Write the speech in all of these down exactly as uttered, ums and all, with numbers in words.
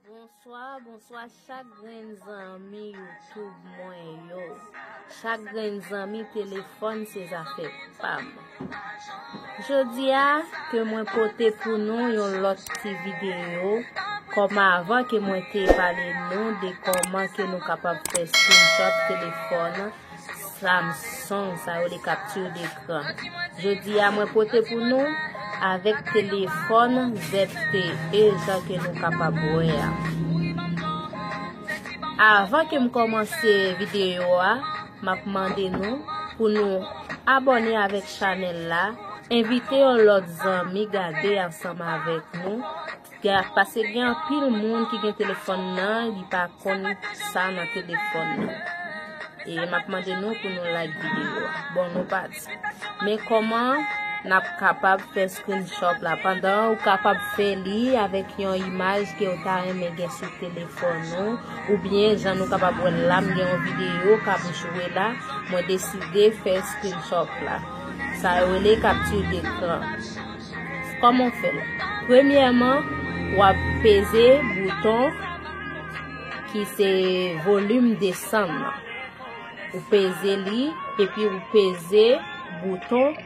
Bonswa, bonswa chak grenn zanmi YouTube mwen yo. Chak grenn zanmi telefòn se zafè pa m. Jodi a, ke mwen pote pou nou yon lòt ti videyo, kòm avan ke mwen te pale nou de kòman ke nou kapab fè screenshot telefòn Samsung, sa yo rele capture d'écran. Jodi a, mwen pote pou nou avèk telefòn Z T E, jan ke nou kapab wè a. Avan ke m kòmanse videyo a, m ap mande nou pou nou abòne avèk chanèl la, envite yon lòt zanmi gade ansanm avèk nou. Gen, paske gen anpil moun ki gen telefòn nan, li pa konn sa nan telefòn nan. E m ap mande nou pou nou like videyo a. Bon, nou pati. Men kòman n ap kapab fè screenshot la? Pandan ou kapab fè li avèk yon imaj ke ou ta renmen gen sou telefòn ou, oubyen jan nou kapab wè la, m gen yon videyo k ap jwe la, mwen deside fè screenshot la. Sa yo rele capture d'écran. Kòman w fè l? Premyèman, w ap peze bouton ki se volim desann nan. Ou peze li, epi ou peze bouton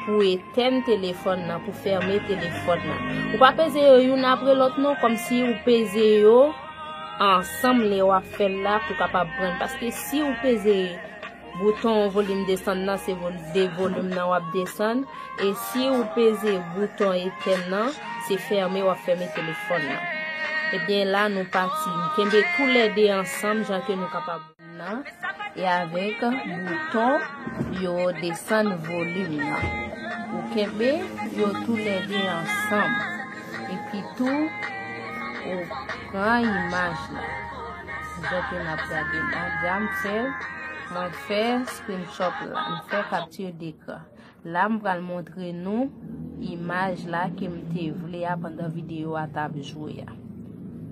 pou etèn telefòn nan, pou fèmen telefòn nan. Ou pa peze yo youn apre lòt non, kòmsi ou peze yo ansanm lè w ap fè l la pou w kapab pran l. Paske si ou peze bouton volim desann nan, se vol-, de volim nan w ap desann. E si ou peze bouton etèn nan, se fèmen w ap fèmen telefòn nan. Ebyen, la nou pati. M kenbe toulède ansanm, jan ke nou kapab nan, e avèk bouton yo desann volim nan. Ou kenbe yo toulède ansanm. Epi tou, ou pran imaj la. Jan ke n ap gade la, deja m fè, mwen fè screenshot la, m fè capture d'écran. La, m pral montre nou imaj la ke m te vle a pandan videyo a t ap jwe a.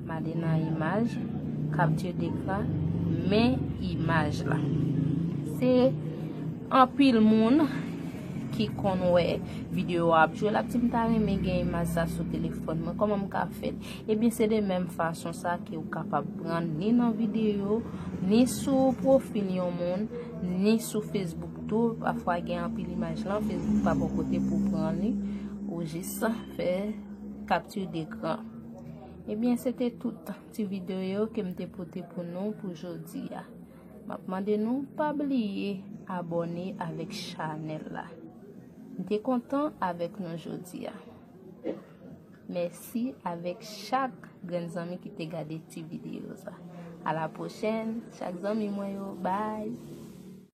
M ale nan imaj, capture d'écran, men imaj la. Se anpil moun ki konn wè videyo a ap jwe, l ap di, "M ta renmen gen imaj sa sou telefòn mwen, kòman m ka fè l?" Ebyen, se de menm fason sa ke ou kapab pran ni nan videyo, ni sou pwofil yon moun, ni sou Facebook tou. Pafwa gen anpil imaj lan, Facebook pa bò kote pou pran li. Ou jis fè capture d'écran. Ebyen, se te tout ti videyo ke m te pote pou nou pou jodi a. M ap mande nou pa bliye abòne avèk chanèl la. M te kontan avèk nou jodi a. Mèsi avèk chak grenn zanmi ki te gade ti videyo sa. A la pwochèn, chak zanmi mwen yo. Bye!